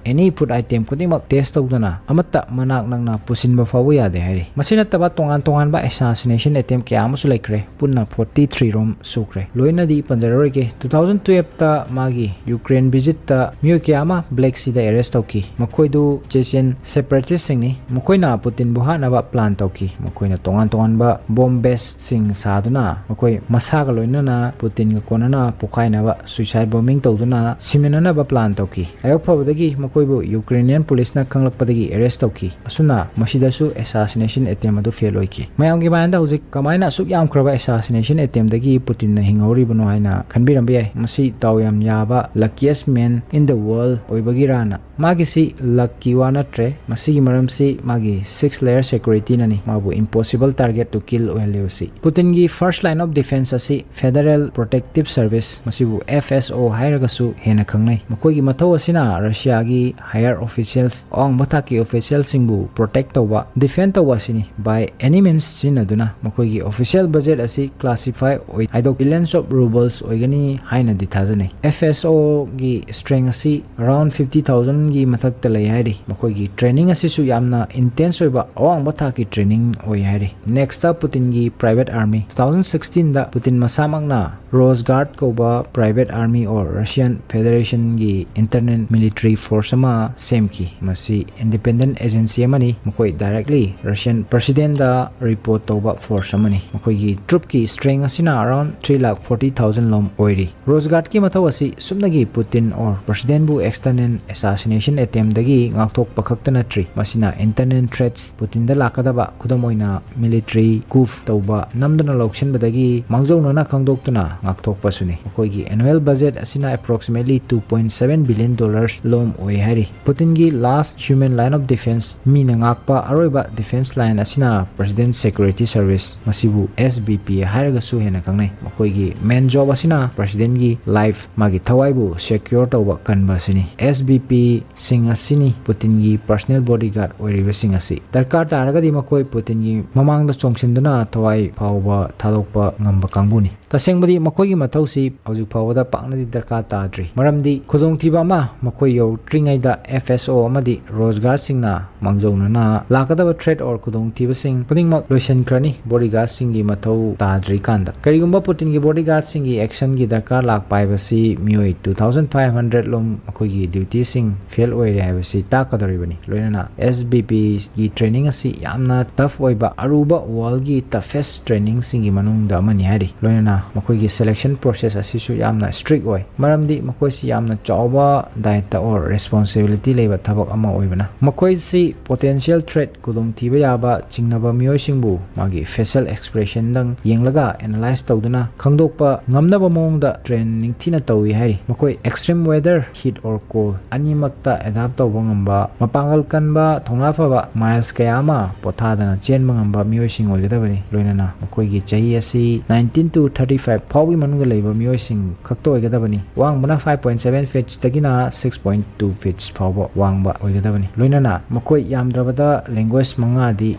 any food item ꯈꯨꯗꯤꯡꯃꯛ test ꯇꯧꯗꯅ ꯑꯃꯠꯇ ꯃꯅꯥꯛ ꯅꯛꯅ ꯄꯨꯁꯤꯟꯕ ꯐꯥꯎꯕ ꯌꯥꯗꯦ ꯍꯥꯏꯔꯤ꯫ ꯃꯁꯤ ꯅꯠꯇꯕ ꯇꯣꯉꯥꯟ ꯇꯣꯉꯥꯟꯕ assassination attempt ꯀꯌꯥ ꯑꯃꯁꯨ ꯂꯩꯈ꯭ꯔꯦ꯫ ꯄꯨꯟꯅ forty three ꯔꯣꯝ ꯁꯨꯈ꯭ꯔꯦ꯫ ꯂꯣꯏꯅꯗꯤ ꯄꯟꯖꯔꯔꯣꯏꯒꯦ꯫ Two thousand twelve ꯇ ꯃꯥꯒꯤ Ukraine visit ꯇ ꯃꯤꯑꯣꯏ ꯀꯌꯥ ꯑꯃ Black Sea ꯗ arrest ꯇꯧꯈꯤ꯫ ꯃꯈꯣꯏꯗꯨ Chechen separatist ꯁꯤꯡꯅꯤ꯫ ꯃꯈꯣꯏꯅ ꯄꯨꯇꯤꯟꯕꯨ ꯍꯥꯠꯅꯕ plan ꯇꯧꯈꯤ꯫ ꯃꯈꯣꯏꯅ ꯇꯣꯉꯥꯟ ꯇꯣꯉꯥꯟꯕ bomb base ꯁꯤꯡ ꯁꯥꯗꯨꯅ ꯃꯈꯣꯏ ꯃꯁꯥꯒ ꯂꯣꯏꯅꯅ ꯄꯨꯇꯤꯟꯒ ꯀꯣꯟꯅꯅ ꯄꯣꯈꯥꯏꯅꯕ suicide bombing ꯇꯧꯗꯨꯅ ꯁꯤꯃꯤꯟꯅꯅꯕ plan ꯇꯧꯈꯤ꯫ ꯂꯥꯏꯕꯛ ꯐꯕꯗꯒꯤ ꯃꯈꯣꯏꯕꯨ Ukrainian police ꯅ ꯈꯪꯂꯛꯄꯗꯒꯤ arrest ꯇꯧꯈꯤ꯫ ꯑꯁꯨꯝꯅ ꯃꯁꯤꯗꯁꯨ assassination attempt ꯑꯗꯨ fail ꯑꯣꯏꯈꯤ꯫ ꯃꯌꯥꯝꯒꯤ ꯃꯥꯏꯟꯗ ꯍꯧꯖꯤꯛ ꯀꯃꯥꯏꯅ ꯑꯁꯨꯛ ꯌꯥꯝꯈ꯭ꯔꯕ assassination attempt ꯗꯒꯤ ꯄꯨꯇꯤꯟꯅ ꯍꯤꯡꯍꯧꯔꯤꯕꯅꯣ ꯍꯥꯏꯅ ꯈꯟꯕꯤꯔꯝꯕ ꯌꯥꯏ꯫ ꯃꯁꯤ ꯗꯥꯎ ꯌꯥꯝ ꯌꯥꯕ luckiest man in the world ꯑꯣꯏꯕꯒꯤꯔꯥꯅ꯫ ꯃꯥꯒꯤꯁꯤ luck ꯀꯤ ꯋꯥ ꯅꯠꯇ꯭ꯔꯦ꯫ ꯃꯁꯤꯒꯤ ꯃꯔꯝꯁꯤ ꯃꯥꯒꯤ six layer security ꯅꯅꯤ ꯃꯥꯕꯨ impossible target to kill ꯑꯣꯏꯍꯜꯂꯤꯕꯁꯤ꯫ ꯄꯨꯇꯤꯟꯒꯤ first line of defense ꯑꯁꯤ Federal Protective Service, ꯃꯁꯤꯕꯨ F S O ꯍꯥꯏꯔꯒꯁꯨ ꯍꯦꯟꯅ ꯈꯪꯅꯩ꯫ ꯃꯈꯣꯏꯒꯤ ꯃꯊꯧ ꯑꯁꯤꯅ Russia ꯒꯤ higher officials, ꯑꯋꯥꯡꯕ ꯊꯥꯛꯀꯤ official ꯁꯤꯡꯕꯨ protect ꯇꯧꯕ, defend ꯇꯧꯕ ꯑꯁꯤꯅꯤ꯫ By any means ꯁꯤꯖꯤꯟꯅꯗꯨꯅ ꯃꯈꯣꯏꯒꯤ official budget ꯑꯁꯤ classify ꯑꯣꯏ ꯍꯥꯏꯗꯣꯛ billions of rubles ꯑꯣꯏꯒꯅꯤ ꯍꯥꯏꯅꯗꯤ ꯊꯥꯖꯅꯩ꯫ F S O ꯒꯤ strength ꯑꯁꯤ around fifty thousand ꯒꯤ ꯃꯊꯛꯇ ꯂꯩ ꯍꯥꯏꯔꯤ꯫ ꯃꯈꯣꯏꯒꯤ training ꯑꯁꯤꯁꯨ ꯌꯥꯝꯅ intense ꯑꯣꯏꯕ ꯑꯋꯥꯡꯕ ꯊꯥꯛꯀꯤ training ꯑꯣꯏ ꯍꯥꯏꯔꯤ꯫ Next ꯄꯨꯇꯤꯟꯒꯤ private army꯫ Two thousand sixteen ꯗ ꯄꯨꯇꯤꯟ ꯃꯁꯥꯃꯛꯅ Rosguard ꯀꯧꯕ private army or Russian Federation ꯒꯤ internal military force ꯑꯃ ꯁꯦꯝꯈꯤ꯫ ꯃꯁꯤ independent agency ꯑꯃꯅꯤ꯫ ꯃꯈꯣꯏ directly Russian president ꯗ report ꯇꯧꯕ force ꯑꯃꯅꯤ꯫ ꯃꯈꯣꯏꯒꯤ troop ꯀꯤ strength ꯑꯁꯤꯅ around three lakh forty thousand ꯂꯣꯝ ꯑꯣꯏꯔꯤ꯫ Rosguard ꯀꯤ ꯃꯊꯧ ꯑꯁꯤ ꯁꯨꯞꯅꯒꯤ ꯄꯨꯇꯤꯟ or president ꯕꯨ external assassination attempt ꯗꯒꯤ ꯉꯥꯛꯊꯣꯛꯄ ꯈꯛꯇ ꯅꯠꯇ꯭ꯔꯤ, ꯃꯁꯤꯅ internal threats, ꯄꯨꯇꯤꯟꯗ ꯂꯥꯛꯀꯗꯕ, ꯈꯨꯗꯝ ꯑꯣꯏꯅ military coup ꯇꯧꯕ, ꯅꯝꯗꯨꯅ ꯂꯧꯁꯤꯟꯕꯗꯒꯤ ꯃꯥꯡꯖꯧꯅꯅ ꯈꯪꯗꯣꯛꯇꯨꯅ ꯉꯥꯛꯊꯣꯛꯄꯁꯨꯅꯤ꯫ ꯃꯈꯣꯏꯒꯤ annual budget ꯑꯁꯤꯅ approximately two point seven billion dollars ꯂꯣꯝ ꯑꯣꯏ ꯍꯥꯏꯔꯤ꯫ ꯄꯨꯇꯤꯟꯒꯤ last Human Line of Defense, ꯃꯤꯅ ꯉꯥꯛꯄ ꯑꯔꯣꯏꯕ defense line ꯑꯁꯤꯅ President Security Service, ꯃꯁꯤꯕꯨ S B P ꯍꯥꯏꯔꯒꯁꯨ ꯍꯦꯟꯅ ꯈꯪꯅꯩ꯫ ꯃꯈꯣꯏꯒꯤ main job ꯑꯁꯤꯅ Presidentꯒꯤ life, ꯃꯥꯒꯤ ꯊꯋꯥꯏꯕꯨ secure ꯇꯧꯕ ꯀꯟꯕ ꯑꯁꯤꯅꯤ꯫ S B P ꯁꯤꯡ ꯑꯁꯤꯅꯤ ꯄꯨꯇꯤꯟꯒꯤ personal bodyguard ꯑꯣꯏꯔꯤꯕꯁꯤꯡ ꯑꯁꯤ꯫ ꯗꯔꯀꯥꯔ ꯇꯥꯔꯒꯗꯤ ꯃꯈꯣꯏ ꯄꯨꯇꯤꯟꯒꯤ ꯃꯃꯥꯡꯗ ꯆꯣꯡꯁꯤꯟꯗꯨꯅ ꯊꯋꯥꯏ ꯐꯥꯎꯕ ꯊꯥꯗꯣꯛꯄ ꯉꯝꯕ ꯀꯥꯡꯕꯨꯅꯤ꯫ ꯇꯁꯦꯡꯕꯗꯤ ꯃꯈꯣꯏꯒꯤ ꯃꯊꯧꯁꯤ ꯍꯧꯖꯤꯛ ꯐꯥꯎꯕꯗ ꯄꯥꯛꯅꯗꯤ ꯗꯔꯀꯥꯔ ꯇꯥꯗ꯭ꯔꯤ, ꯃꯔꯝꯗꯤ ꯈꯨꯗꯣꯡꯊꯤꯕ ꯑꯃ ꯃꯈꯣꯏ ꯌꯧꯔꯛꯇ꯭ꯔꯤꯉꯩꯗ F S O ꯑꯃꯗꯤ ꯔꯣꯖꯒꯥꯔꯁꯤꯡꯅ ꯃꯥꯡꯖꯧꯅꯅ ꯂꯥꯛꯀꯗꯕ threat or ꯈꯨꯗꯣꯡꯊꯤꯕꯁꯤꯡ ꯈꯨꯗꯤꯡꯃꯛ ꯂꯣꯏꯁꯤꯟꯈ꯭ꯔꯅꯤ꯫ Bodyguardꯁꯤꯡꯒꯤ ꯃꯊꯧ ꯇꯥꯗ꯭ꯔꯤꯀꯥꯟꯗ ꯀꯔꯤꯒꯨꯝꯕ ꯄꯨꯇꯤꯟꯒꯤ bodyguardꯁꯤꯡꯒꯤ actionꯒꯤ ꯗꯔꯀꯥꯔ ꯂꯥꯛꯄ ꯍꯥꯏꯕꯁꯤ ꯃꯤꯑꯣꯏ two thousand five hundred ꯂꯣꯝ ꯃꯈꯣꯏꯒꯤ dutyꯁꯤꯡ fail ꯑꯣꯏꯔꯦ ꯍꯥꯏꯕꯁꯤ ꯇꯥꯛꯀꯗꯧꯔꯤꯕꯅꯤ꯫ ꯂꯣꯏꯅꯅ S B Pꯒꯤ training ꯑꯁꯤ ꯌꯥꯝꯅ tough ꯑꯣꯏꯕ, ꯑꯔꯨꯕ, worldꯒꯤ toughest trainingꯁꯤꯡꯒꯤ ꯃꯅꯨꯡꯗ ꯑꯃꯅꯤ ꯍꯥꯏꯔꯤ꯫ ꯂꯣꯏꯅꯅ ꯃꯈꯣꯏꯒꯤ selection process ꯑꯁꯤꯁꯨ ꯌꯥꯝꯅ strict ꯑꯣꯏ, ꯃꯔꯝꯗꯤ ꯃꯈꯣꯏꯁꯤ ꯌꯥꯝꯅ ꯆꯥꯎꯕ ꯗꯥꯏꯇ or responsibility ꯂꯩꯕ ꯊꯕꯛ ꯑꯃ ꯑꯣꯏꯕꯅ꯫ ꯃꯈꯣꯏꯁꯤ potential threat, ꯈꯨꯗꯣꯡꯊꯤꯕ ꯌꯥꯕ ꯆꯤꯡꯅꯕ ꯃꯤꯑꯣꯏꯁꯤꯡꯕꯨ ꯃꯥꯒꯤ facial expressionꯗꯪ ꯌꯦꯡꯂꯒ analyze ꯇꯧꯗꯨꯅ ꯈꯪꯗꯣꯛꯄ ꯉꯝꯅꯕ ꯃꯑꯣꯡꯗ train ꯅꯤꯡꯊꯤꯅ ꯇꯧꯏ ꯍꯥꯏꯔꯤ꯫ ꯃꯈꯣꯏ extreme weather, heat or cold ꯑꯅꯤꯃꯛꯇ adapt ꯇꯧꯕ ꯉꯝꯕ, ꯃꯄꯥꯡꯒꯜ ꯀꯟꯕ, ꯊꯧꯅꯥ ꯐꯕ, miles ꯀꯌꯥ ꯑꯃ ꯄꯣꯊꯥꯗꯅ ꯆꯦꯟꯕ ꯉꯝꯕ ꯃꯤꯑꯣꯏꯁꯤꯡ ꯑꯣꯏꯒꯗꯕꯅꯤ꯫ ꯂꯣꯏꯅꯅ ꯃꯈꯣꯏꯒꯤ ꯆꯍꯤ ꯑꯁꯤ nineteen to thirty five ꯐꯥꯎꯒꯤ ꯃꯅꯨꯡꯗ ꯂꯩꯕ ꯃꯤꯑꯣꯏꯁꯤꯡ ꯈꯛꯇ ꯑꯣꯏꯒꯗꯕꯅꯤ꯫ ꯋꯥꯡꯕꯅ five point seven feetsꯇꯒꯤꯅ six point two feets ꯐꯥꯎꯕ ꯋꯥꯡꯕ ꯑꯣꯏꯒꯗꯕꯅꯤ꯫ ꯂꯣꯏꯅꯅ ꯃꯈꯣꯏ ꯌꯥꯝꯗ꯭ꯔꯕꯗ language ꯃꯉꯥꯗꯤ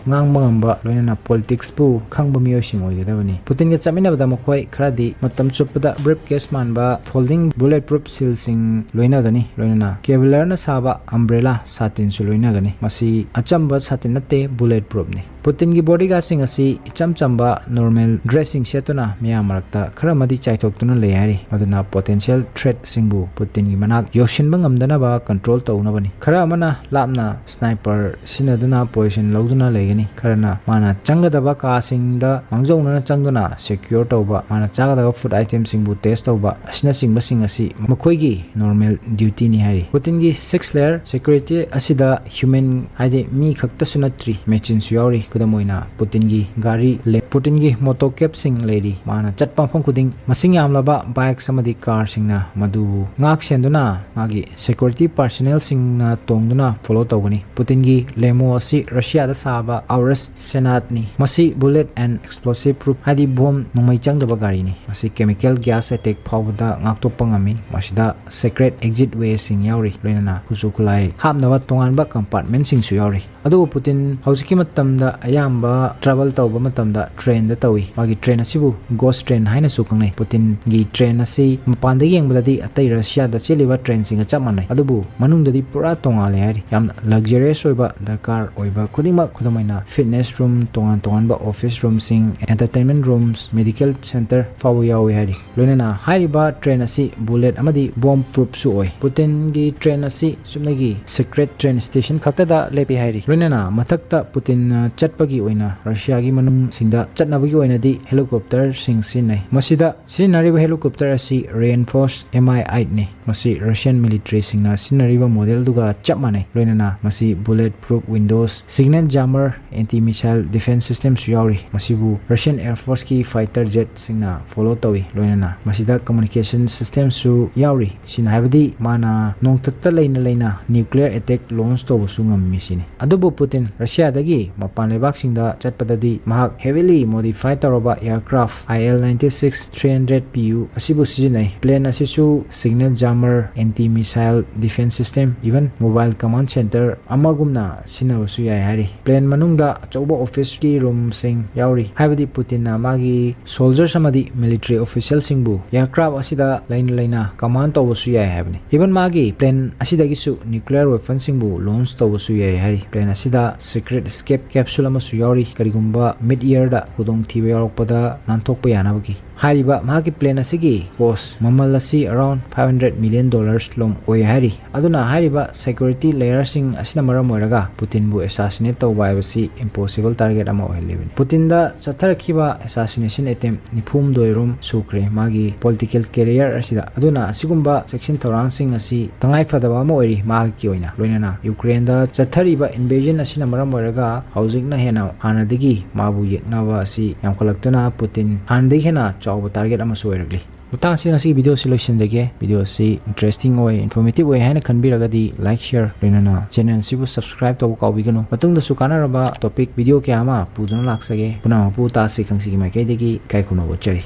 ꯉꯥꯡꯕ ꯉꯝꯕ, ꯂꯣꯏꯅꯅ politicsꯄꯨ ꯈꯪꯕ ꯃꯤꯑꯣꯏꯁꯤꯡ ꯑꯣꯏꯒꯗꯕꯅꯤ꯫ ꯄꯨꯇꯤꯟꯒ ꯆꯠꯃꯤꯟꯅꯕꯗ ꯃꯈꯣꯏ ꯈꯔꯗꯤ ꯃꯇꯝ ꯆꯨꯞꯄꯗ briefcase ꯃꯥꯟꯕ folding bulletproof shieldꯁꯤꯡ ꯂꯣꯏꯅꯒꯅꯤ, ꯂꯣꯏꯅꯅ Kevlarꯅ ꯁꯥꯕ umbrella ꯁꯥꯇꯤꯟꯁꯨ ꯂꯣꯏꯅꯒꯅꯤ꯫ ꯃꯁꯤ ꯑꯆꯝꯕ ꯁꯥꯇꯤꯟ ꯅꯠꯇꯦ, bulletproofꯅꯤ꯫ ꯄꯨꯇꯤꯟꯒꯤ bodyguardꯁꯤꯡ ꯑꯁꯤ ꯏꯆꯝ ꯆꯝꯕ normal dressꯁꯤꯡ ꯁꯦꯠꯇꯨꯅ ꯃꯤꯌꯥꯝ ꯃꯔꯛꯇ ꯈꯔ ꯑꯃꯗꯤ ꯆꯥꯏꯊꯣꯛꯇꯨꯅ ꯂꯩ ꯍꯥꯏꯔꯤ, ꯃꯗꯨꯅ potential threatꯁꯤꯡꯕꯨ ꯄꯨꯇꯤꯟꯒꯤ ꯃꯅꯥꯛ ꯌꯧꯁꯤꯟꯕ ꯉꯝꯗꯅꯕ control ꯇꯧꯅꯕꯅꯤ꯫ ꯈꯔ ꯑꯃꯅ ꯂꯥꯞꯅ sniper ꯁꯤꯖꯤꯟꯅꯗꯨꯅ position ꯂꯧꯗꯨꯅ ꯂꯩꯒꯅꯤ, ꯈꯔꯅ ꯃꯥꯅ ꯆꯪꯒꯗꯕ ꯀꯥꯁꯤꯡꯗ ꯃꯥꯡꯖꯧꯅꯅ ꯆꯪꯗꯨꯅ secure ꯇꯧꯕ, ꯃꯥꯅ ꯆꯥꯒꯗꯕ food itemꯁꯤꯡꯕꯨ test ꯇꯧꯕ ꯑꯁꯤꯅꯆꯤꯡꯕꯁꯤꯡ ꯑꯁꯤ ꯃꯈꯣꯏꯒꯤ normal dutyꯅꯤ ꯍꯥꯏꯔꯤ꯫ ꯄꯨꯇꯤꯟꯒꯤ six layer security ꯑꯁꯤꯗ human, ꯍꯥꯏꯗꯤ ꯃꯤ ꯈꯛꯇꯁꯨ ꯅꯠꯇ꯭ꯔꯤ, machineꯁꯨ ꯌꯥꯎꯔꯤ, ꯈꯨꯗꯝ ꯑꯣꯏꯅ, ꯄꯨꯇꯤꯟꯒꯤ ꯒꯥꯔꯤ ꯂꯩ, ꯄꯨꯇꯤꯟꯒꯤ ꯃꯣꯇꯣ ꯀꯦꯞꯁꯤꯡ ꯂꯩꯔꯤ꯫ ꯃꯥꯅ ꯆꯠꯄ ꯃꯐꯝ ꯈꯨꯗꯤꯡ ꯃꯁꯤꯡ ꯌꯥꯝꯂꯕ ꯕꯥꯏꯛꯁ ꯑꯃꯗꯤ ꯀꯥꯔꯁꯤꯡꯅ ꯃꯗꯨꯕꯨ ꯉꯥꯛ ꯁꯦꯟꯗꯨꯅ ꯃꯥꯒꯤ ꯁꯦꯀ꯭ꯌꯨꯔꯤꯇꯤ ꯄꯥꯔꯁꯅꯦꯜꯁꯤꯡꯅ ꯇꯣꯡꯗꯨꯅ ꯐꯣꯂꯣ ꯇꯧꯒꯅꯤ꯫ ꯄꯨꯇꯤꯟꯒꯤ ꯂꯦꯃꯣ ꯑꯁꯤ ꯔꯁꯤꯌꯥꯗ ꯁꯥꯕ ꯑꯥꯎꯔꯁ ꯁꯦꯅꯥꯠꯅꯤ꯫ ꯃꯁꯤ ꯕꯨꯂꯦꯠ ꯑꯦꯟ ꯑꯦꯛꯁꯄ꯭ꯂꯣꯁꯤꯞ ꯄ꯭ꯔꯨꯐ, ꯍꯥꯏꯗꯤ ꯕꯣꯝ ꯅꯣꯡꯃꯩ ꯆꯪꯗꯕ ꯒꯥꯔꯤꯅꯤ꯫ ꯃꯁꯤ ꯀꯦꯃꯤꯀꯦꯜ ꯒ꯭ꯌꯥꯁ ꯑꯦꯇꯦꯛ ꯐꯥꯎꯕꯗ ꯉꯥꯛꯊꯣꯛꯄ ꯉꯝꯃꯤ꯫ ꯃꯁꯤꯗ ꯁꯦꯀ꯭ꯔꯦꯠ ꯑꯦꯛꯖꯤꯠ ꯋꯦꯁꯤꯡ ꯌꯥꯎꯔꯤ, ꯂꯣꯏꯅꯅ ꯈꯨꯠꯁꯨ ꯈꯨꯠꯂꯥꯏ ꯍꯥꯞꯅꯕ ꯇꯣꯉꯥꯟꯕ ꯀꯝꯄꯥꯔꯠꯃꯦꯟꯁꯤꯡꯁꯨ ꯌꯥꯎꯔꯤ꯫ ꯑꯗꯨꯕꯨ ꯄꯨꯇꯤꯟ ꯍꯧꯖꯤꯛꯀꯤ ꯃꯇꯝꯗ ꯑꯌꯥꯝꯕ ꯇ꯭ꯔꯥꯚꯦꯜ ꯇꯧꯕ ꯃꯇꯝꯗ ꯇ꯭ꯔꯦꯟꯗ ꯇꯧꯏ꯫ ꯃꯥꯒꯤ ꯇ꯭ꯔꯦꯟ ꯑꯁꯤꯕꯨ ꯒꯣꯁ ꯇ꯭ꯔꯦꯟ ꯍꯥꯏꯅꯁꯨ ꯈꯪꯅꯩ꯫ ꯄꯨꯇꯤꯟꯒꯤ ꯇ꯭ꯔꯦꯟ ꯑꯁꯤ ꯃꯄꯥꯟꯗ ꯌꯦꯡꯕꯗꯗꯤ ꯑꯇꯩ ꯔꯁꯤꯌꯥꯗ ꯆꯦꯜꯂꯤꯕ ꯇ꯭ꯔꯦꯟꯁꯤꯡꯒ ꯆꯞ ꯃꯥꯟꯅꯩ, ꯑꯗꯨꯕꯨ ꯃꯅꯨꯡꯗꯗꯤ ꯄꯨꯔꯥ ꯇꯣꯉꯥꯜꯂꯦ ꯍꯥꯏꯔꯤ꯫ ꯌꯥꯝꯅ ꯂꯛꯖꯔꯤꯌꯁ ꯑꯣꯏꯕ, ꯗꯔꯀꯥꯔ ꯑꯣꯏꯕ ꯈꯨꯗꯤꯡꯃꯛ, ꯈꯨꯗꯝ ꯑꯣꯏꯅ ꯐꯤꯠꯅꯦꯁ ꯔꯨꯝ, ꯇꯣꯉꯥꯟ ꯇꯣꯉꯥꯟꯕ ꯑꯣꯐꯤꯁ ꯔꯨꯝꯁꯤꯡ, ꯑꯦꯟꯇꯔꯇꯦꯟꯃꯦꯟ ꯔꯨꯝꯁ, ꯃꯦꯗꯤꯀꯦꯜ ꯁꯦꯟꯇꯔ ꯐꯥꯎꯕ ꯌꯥꯎꯏ ꯍꯥꯏꯔꯤ꯫ ꯂꯣꯏꯅꯅ ꯍꯥꯏꯔꯤꯕ ꯇ꯭ꯔꯦꯟ ꯑꯁꯤ ꯕꯨꯂꯦꯠ ꯑꯃꯗꯤ ꯕꯣꯝ ꯄ꯭ꯔꯨꯐꯁꯨ ꯑꯣꯏ꯫ ꯄꯨꯇꯤꯟꯒꯤ ꯇ꯭ꯔꯦꯟ ꯑꯁꯤ ꯆꯨꯞꯅꯒꯤ ꯁꯤꯀ꯭ꯔꯦꯠ ꯇ꯭ꯔꯦꯟ ꯁ꯭ꯇꯦꯁꯟ ꯈꯛꯇꯗ ꯂꯦꯞꯄꯤ ꯍꯥꯏꯔꯤ꯫ ꯂꯣꯏꯅꯅ ꯃꯊꯛꯇ ꯄꯨꯇꯤꯟꯅ ꯆꯠꯄꯒꯤ ꯑꯣꯏꯅ ꯔꯁꯤꯌꯥꯒꯤ ꯃꯅꯨꯡꯁꯤꯡꯗ ꯆꯠꯅꯕꯒꯤ ꯑꯣꯏꯅꯗꯤ ꯍꯦꯂꯤꯀꯣꯞꯇꯔꯁꯤꯡ ꯁꯤꯖꯤꯟꯅꯩ꯫ ꯃꯁꯤꯗ ꯁꯤꯖꯤꯟꯅꯔꯤꯕ ꯍꯦꯂꯤꯀꯣꯞꯇꯔ ꯑꯁꯤ ꯔꯦꯟꯐꯣꯔꯁ ꯑꯦꯝ ꯑꯥꯏ ꯑꯩꯠꯅꯤ꯫ ꯃꯁꯤ ꯔꯁꯤꯌꯟ ꯃꯤꯂꯤꯇꯔꯤꯁꯤꯡꯅ ꯁꯤꯖꯤꯟꯅꯔꯤꯕ ꯃꯣꯗꯦꯜꯗꯨꯒ ꯆꯞ ꯃꯥꯟꯅꯩ꯫ ꯂꯣꯏꯅꯅ ꯃꯁꯤ bullet proof windows, signal jammer, anti missile defence ꯁꯤꯁꯇꯦꯝꯁꯨ ꯌꯥꯎꯔꯤ꯫ ꯃꯁꯤꯕꯨ ꯔꯁꯤꯌꯟ ꯑꯦꯌꯔ ꯐꯣꯔꯁꯀꯤ ꯐꯥꯏꯇꯔ ꯖꯦꯠꯁꯤꯡꯅ ꯐꯣꯂꯣ ꯇꯧꯏ꯫ ꯂꯣꯏꯅꯅ ꯃꯁꯤꯗ ꯀꯝꯃꯨꯅꯤꯀꯦꯁꯟ ꯁꯤꯁꯇꯦꯝꯁꯨ ꯌꯥꯎꯔꯤ꯫ ꯁꯤꯅ ꯍꯥꯏꯕꯗꯤ ꯃꯥꯅ ꯅꯣꯡꯊꯛꯇ ꯂꯩꯅ ꯂꯩꯅ ꯅ꯭ꯌꯨꯀ꯭ꯂꯤꯌꯔ ꯑꯦꯇꯦꯛ ꯂꯣꯟꯁ ꯇꯧꯕꯁꯨ ꯉꯝꯃꯤ ꯁꯤꯅꯤ꯫ ꯑꯗꯨꯕꯨ ꯄꯨꯇꯤꯟ ꯔꯁꯤꯌꯥꯗꯒꯤ ꯃꯄꯥꯟ ꯂꯩꯕꯥꯛꯁꯤꯡꯗ ꯆꯠꯄꯗꯗꯤ ꯃꯍꯥꯛ ꯍꯦꯚꯤꯂꯤ ꯃꯣꯗꯤꯐꯥꯏ ꯇꯧꯔꯕ aircraft I L ninety six three hundred P U ꯑꯁꯤꯕꯨ ꯁꯤꯖꯤꯟꯅꯩ꯫ ꯄ꯭ꯂꯦꯟ ꯑꯁꯤꯁꯨ signal jammer, anti missile defence system, even mobile command center ꯑꯃꯒꯨꯝꯅ ꯁꯤꯖꯤꯟꯅꯕꯁꯨ ꯌꯥꯏ ꯍꯥꯏꯔꯤ꯫ ꯄ꯭ꯂꯦꯟ ꯃꯅꯨꯡꯗ ꯑꯆꯧꯕ ꯑꯣꯐꯤꯁꯀꯤ ꯔꯨꯝꯁꯤꯡ ꯌꯥꯎꯔꯤ, ꯍꯥꯏꯕꯗꯤ ꯄꯨꯇꯤꯟꯅ ꯃꯥꯒꯤ ꯁꯣꯜꯖꯔꯁ ꯑꯃꯗꯤ ꯃꯤꯂꯤꯇꯔꯤ ꯑꯣꯐꯤꯁꯤꯌꯦꯜꯁꯤꯡꯕꯨ ꯑꯦꯌꯔꯀ꯭ꯔꯥꯐ ꯑꯁꯤꯗ ꯂꯩꯅ ꯂꯩꯅ ꯀꯃꯥꯟ ꯇꯧꯕꯁꯨ ꯌꯥꯏ ꯍꯥꯏꯕꯅꯤ꯫ ꯏꯚꯟ ꯃꯥꯒꯤ ꯄ꯭ꯂꯦꯟ ꯑꯁꯤꯗꯒꯤꯁꯨ ꯅ꯭ꯌꯨꯀ꯭ꯂꯤꯌꯔ ꯋꯦꯄꯟꯁꯤꯡꯕꯨ ꯂꯣꯟꯁ ꯇꯧꯕꯁꯨ ꯌꯥꯏ ꯍꯥꯏꯔꯤ꯫ ꯄ꯭ꯂꯦꯟ ꯑꯁꯤꯗ ꯁꯤꯀ꯭ꯔꯦꯠ ꯏꯁꯀꯦꯞ ꯀꯦꯞꯁꯨꯜ ꯑꯃꯁꯨ ꯌꯥꯎꯔꯤ, ꯀꯔꯤꯒꯨꯝꯕ ꯃꯤꯗ ꯏꯌꯔꯗ ꯈꯨꯗꯣꯡꯊꯤꯕ ꯌꯥꯎꯔꯛꯄꯗ ꯅꯥꯟꯊꯣꯛꯄ ꯌꯥꯅꯕꯒꯤ꯫ ꯍꯥꯏꯔꯤꯕ ꯃꯍꯥꯛꯀꯤ plan ꯑꯁꯤꯒꯤ cost ꯃꯃꯜ ꯑꯁꯤ around five hundred million dollars ꯂꯣꯝ ꯑꯣꯏ ꯍꯥꯏꯔꯤ꯫ ꯑꯗꯨꯅ ꯍꯥꯏꯔꯤꯕ security layerꯁꯤꯡ ꯑꯁꯤꯅ ꯃꯔꯝ ꯑꯣꯏꯔꯒ ꯄꯨꯇꯤꯟꯕꯨ assassinate ꯇꯧꯕ ꯍꯥꯏꯕꯁꯤ impossible target ꯑꯃ ꯑꯣꯏꯍꯜꯂꯤꯕꯅꯤ꯫ ꯄꯨꯇꯤꯟꯗ ꯆꯠꯊꯔꯛꯈꯤꯕ assassination attempt ꯅꯤꯐꯨꯍꯨꯝꯗꯣꯏ ꯔꯣꯝ ꯁꯨꯈ꯭ꯔꯦ ꯃꯥꯒꯤ political career ꯑꯁꯤꯗ꯫ ꯑꯗꯨꯅ ꯑꯁꯤꯒꯨꯝꯕ ꯆꯦꯛꯁꯤꯟ ꯊꯧꯔꯥꯡꯁꯤꯡ ꯑꯁꯤ ꯇꯉꯥꯏ ꯐꯗꯕ ꯑꯃ ꯑꯣꯏꯔꯤ ꯃꯍꯥꯛꯀꯤ ꯑꯣꯏꯅ꯫ ꯂꯣꯏꯅꯅ ꯌꯨꯀ꯭ꯔꯦꯟꯗ ꯆꯠꯊꯔꯤꯕ invasion ꯑꯁꯤꯅ ꯃꯔꯝ ꯑꯣꯏꯔꯒ ꯍꯧꯖꯤꯛꯅ ꯍꯦꯟꯅ ꯍꯥꯟꯅꯗꯒꯤ ꯃꯥꯕꯨ ꯌꯦꯛꯅꯕ ꯑꯁꯤ ꯌꯥꯝꯈꯠꯂꯛꯇꯨꯅ ꯄꯨꯇꯤꯟ ꯍꯥꯟꯅꯗꯒꯤ ꯍꯦꯟꯅ ꯆꯥꯎꯕ target ꯑꯃꯁꯨ ꯑꯣꯏꯔꯛꯂꯤ꯫ ꯃꯇꯥꯡ ꯑꯁꯤꯗ ꯉꯁꯤꯒꯤ video ꯑꯁꯤ ꯂꯣꯏꯁꯤꯟꯖꯒꯦ꯫ Video ꯑꯁꯤ interesting ꯑꯣꯏ, informative ꯑꯣꯏ ꯍꯥꯏꯅ ꯈꯟꯕꯤꯔꯒꯗꯤ like, share, ꯂꯣꯏꯅꯅ channel ꯑꯁꯤꯕꯨ subscribe ꯇꯧꯕ ꯀꯥꯎꯕꯤꯒꯅꯨ꯫ ꯃꯇꯨꯡꯗꯁꯨ ꯀꯥꯟꯅꯔꯕ topic video ꯀꯌꯥ ꯑꯃ ꯄꯨꯗꯨꯅ ꯂꯥꯛꯆꯒꯦ꯫ ꯄꯨꯝꯅꯃꯛꯄꯨ ꯇꯥꯁꯤ ꯈꯪꯁꯤꯒꯤ ꯃꯥꯏꯀꯩꯗꯒꯤ ꯏꯀꯥꯏ ꯈꯨꯝꯅꯕ ꯎꯠꯆꯔꯤ꯫